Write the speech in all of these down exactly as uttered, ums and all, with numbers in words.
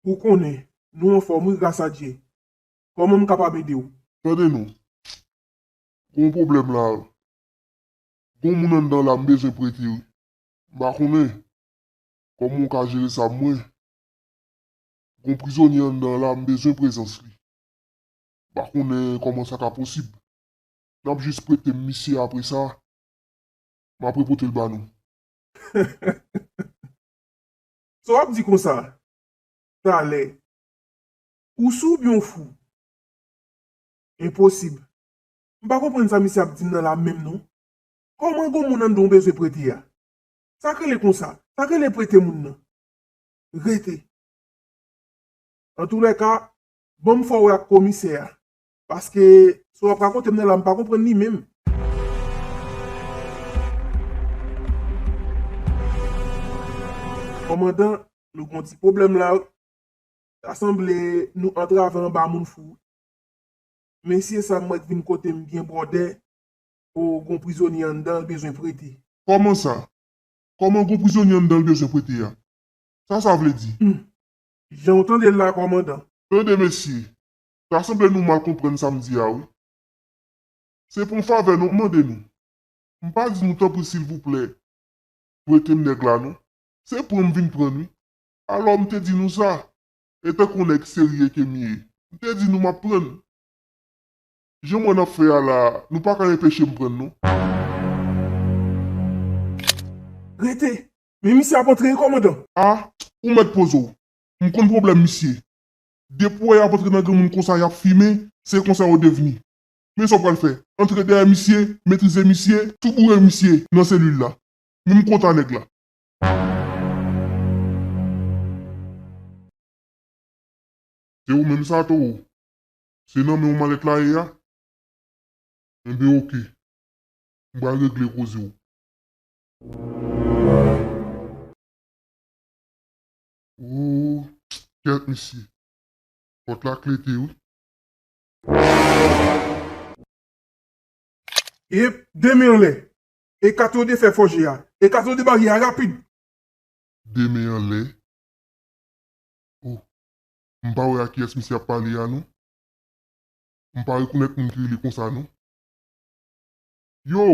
Ou konnen, nou anfòm wi, gras a Dye. Kòman m kapab ede w? Tande non. Gon pwoblèm la. Gon moun anndan la m bezwen prete wi. M pa konnen kòman w ka jere sa pou mwen. Gon prizonye anndan la m bezwen prezans li. M pa konnen kòman sa ka posib. N ap jis prete m misye, apre sa, m ap repote l ba nou. Sa w ap di konsa? Talè. Ou sou oubyen w fou? Enposib. M pa konprann sa misye ap di m nan la menm non. Kòman gon moun anndan w bezwen prete a? Sa k rele konsa? Sa k rele prete moun nan? Rete. Antoulèka, ban m fè w wè ak komisè a. Paske sa w ap rakonte m nan la, m pa konprann li menm. Kòmandan, nou gon ti pwoblèm la wi. Ta sanble nou antrave anba moun fou. Mesye sa m wè k vin kote m byen bwòdè. O, gon prizonye anndan l bezwen prete. Kòman sa? Kòman gon prizonye anndan l bezwen prete a? Sa sa vle di? Hmm. Jan w tande l la, kòmandan. Tande mesye, ta sanble nou mal konprann sa m di a wi. Se pou yon favè nou ap mande nou. M pa di nou tanpri silvouplè, prete m nèg la non. Se pran m vin pran n wi. Alò m te di nou sa. E tankou yon nèg serye ke m ye, m te di nou m ap pran n. Jan m wè n ap fè a la, nou pa ka enpeche m pran n non. Rete! Men misye ap antre wi, kòmandan. A, ou mèt poze w. M konn pwoblèm misye. Depi w wè y ap antre nan granmoun konsa, y ap fimen, se konsa yo devni. Men sa w pral fè. Antre dèyè misye, metrize misye, tou boure misye nan selil la. Men m kontan nèg la. Se ou menm sa, Towo? Se nan men w malèt la ye a? Enben, oke. M pral regle koze w. O, kèt, mesye. Pòt la klete, wi. Ep, de men anlè. Ekate w de fè fòje a. Ekate w de baryè a rapid. De men anlè. O, m pa wè a kiyès misye ap pale a, non. M pa rekonèt moun ki rele konsa, non. Yo!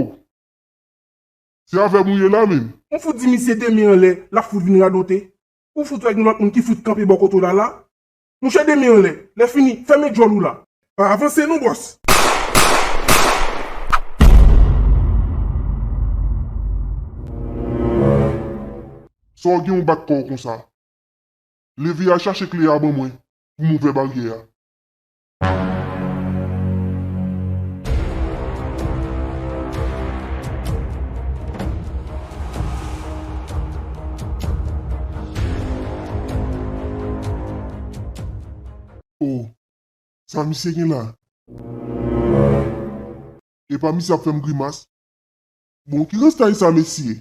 Se avè m ou ye la menm? Ou fout di misye de men anlè, l ap fout vin radote. Ou fout wè gen lòt moun ki fout kanpe bò kote w la la? Mouche de men anlè, lè fini, fèmen djòl ou la. Pa avanse non, bòs. Sa w gen w bat kò w konsa? Leve al chache kle a ban mwen pou m ouvè baryè a. O, sa misye gen la? Epa misye ap fè m grimas. Bon, ki rastay sa, mesye?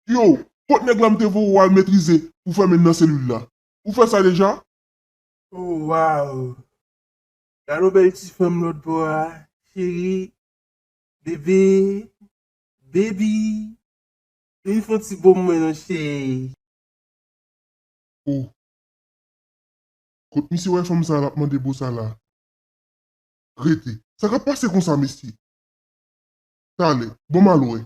Yo, kot nèg la m te voye w al metrize pou fèmen nan selil la? Ou fè sa deja? O, waw! Gade yon bèl ti fanm lòt bò a, cheri, bebe, baby. Vin fè yon ti bo mwen non, cheri. O. Kot misye wè fanm sa l ap mande bo sa la? Rete. Sa k ap pase konsa, mesye? Talè, bon, m al wè.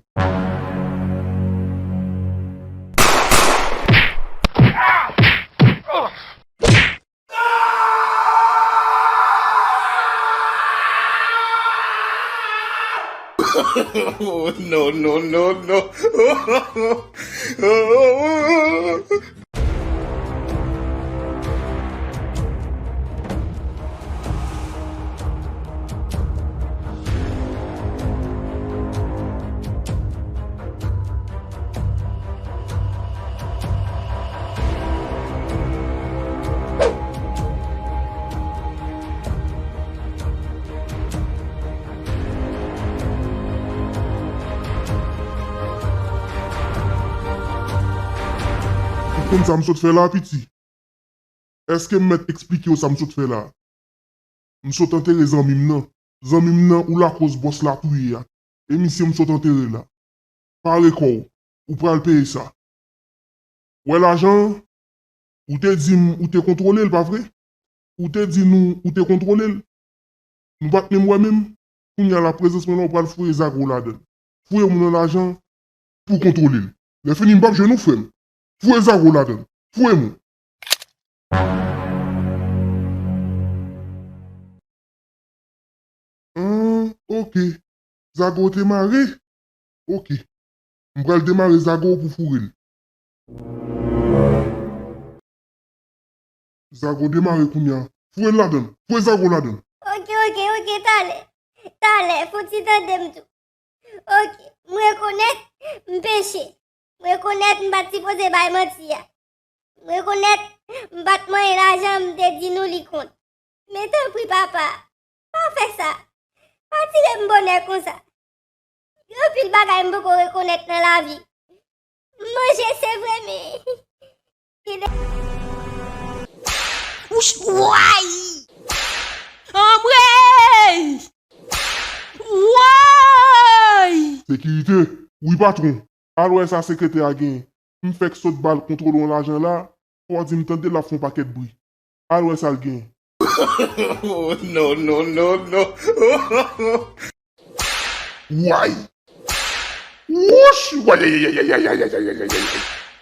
Oh, no, no, no, no. Ou konn sa m sot fè la, piti? Èske m mèt eksplike w sa m sot fè la? M sot antere zanmi m nan. Zanmi m nan ou lakoz bòs la touye a. E misye m sot antere la. Pare kò w, ou pral peye sa. Wè lajan an? Ou te di m ou te kontwole l, pa vre? Ou te di nou ou te kontwole l. Nou pa t menm wè menm. Kounye a la, prezans mwen la, ou pral foure zago ladan l. Foure moun nan lajan pou kontwole l. Lè fini, m p ap jwenn ou, frè m. Foure zago ladan l. Foure moun. An, oke. Zago te mare? Oke. M pral demare zago pou foure l. Zago demare kounye a. Foure l ladan l. Foure zago ladan l. Oke, oke, oke, talè. Talè, fouti tande m tou. Oke, m rekonèt m peche. M rekonèt m pa t sipoze bay manti a. M rekonèt m pa t manyen lajan m te di nou li kont. Men tanpri, papa, pa fè sa. Pa tire m bonè konsa. Gen anpil bagay m poko rekonèt nan lavi. M manje, se vre, men gen de... Wouch, woy! Anmwey! Woy! Sekirite, wi patwon. Al wè sa sekretè a genyen. M fèk sot ba l kontwole yon lajan la, fò w di m tande l ap fè yon pakèt bri. Al wè sa l genyen. Oh, no, no, no, no. Way! Wouch! Way, ay, ay, ay.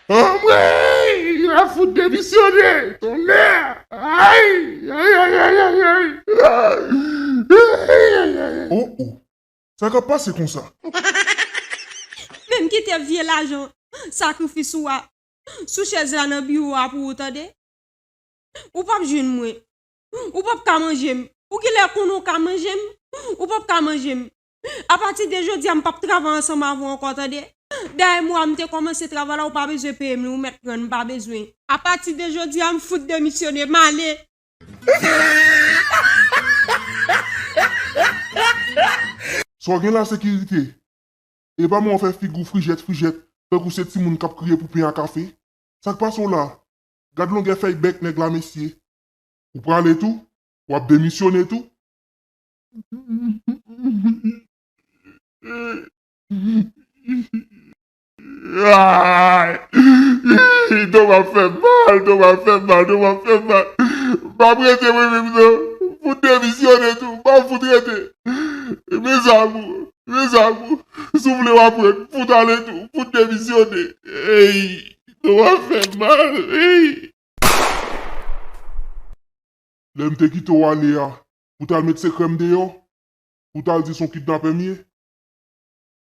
Anmwey! L ap fout demisyone! Tonnè! Ay! Ay, ay, ay, ay, ay. Ay, ay, ay, ay. Oh, oh. Sa k ap pase konsa? Men m kite vye lajan, sakrifis ou a sou chèz la nan biwo a pou ou, tande. Ou p ap jwenn mwen. Ou p ap ka manje m. Ou genlè konnen ou ka manje m. Ou p ap ka manje m. Apati de jodi a, m p ap travay ansanm avè w ankò, tande. Dèyè mwa m te kòmanse travay la, ou pa bezwen peye m li, ou mèt pran l, m pa bezwen. Apati de jodi a, m fout demisyone, m ale. Sa w gen la, sekirite? E pa mwen w fè figi w frijèt frijèt, tankou se timoun k ap kriye pou pen a kafe. Sa k pase w la? Gad longè fèy bèk nèg la, mesye. Ou prale tou? W ap demisyone tou? Ay! Do m ap fè mal, do m ap fè mal, do m ap fè mal. M p ap rete mwen menm non. Fout demisyone tou, m p ap fout rete. Mezanmi, mezanmi, si w vle w aprann, fout ale tou, fout demisyone. Ey, do m ap fè mal, ey. Lè m te kite w ale a, ou t al met sekrè m deyò? Ou t al di se yon kidnapè m ye?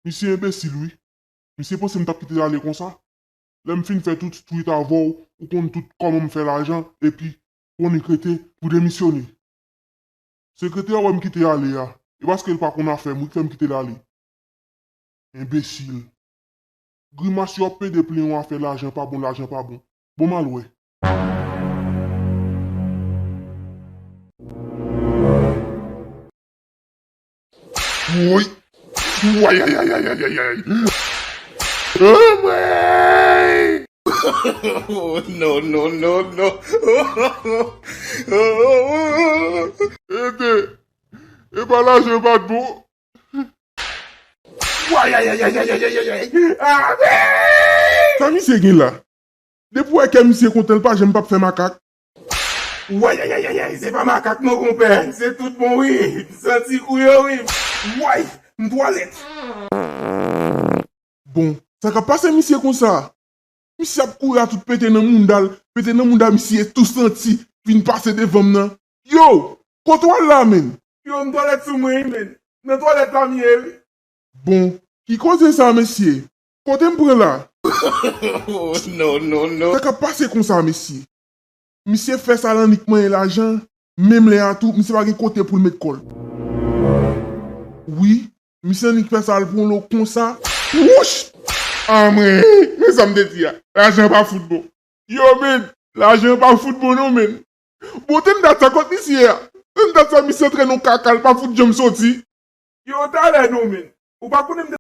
Misye enbesil, wi. Misye panse m t ap kite l ale konsa? Lè m fin fè tout street avè w, ou konn tout kòman m fè lajan, epi ou annik rete pou demisyone. Sekretè a wè m kite ale a, e paske l pa konn afè m, wi, k fè m kite l ale. Enbesil. Grimas yo ap pede plenyen w afè lajan pa bon, lajan pa bon. Bon, m al wè. Woy! Woy, ay, ay, ay. Anmwey! Oh, no, no, no, no. Ede! E pa lajan pa t bon. Woy, ay, ay, ay. Anmwey! Sa misye gen la? Depi w wè kè misye kontan, l pa janm p ap fè makak. Woy, ay, ay, ay, ay, se pa makak non, konpè. Se tout bon, wi. M santi kou yo, wi. Woy, m twalèt. Bon, sa k ap pase misye konsa? Misye ap kouri a tout pete nan mounda l, pete nan mounda misye tou santi, vin pase devan m nan. Yo, kote w al la, menn? Yo, m twalèt sou mwen, wi, menn. Nan twalèt la m ye, wi. Bon, ki koze sa, mesye? Kote m pran la? Oh, no, no, no. Sa k ap pase konsa, mesye? Misye fè sa l annik manyen lajan, menm lè a tou, misye pa gen kote pou l met kò l. Wi, misye annik fè sa l pran lo konsa. Wouch! Anmwey, men sa m te di a. Lajan pa fout bon. Yo, menn, lajan pa fout bon non, menn. Bon, tann dat sa kot misye a. Tann dat sa misye antre nan kaka, l pa fout janm soti. Yo, talè non, menn. Ou pa konnen m te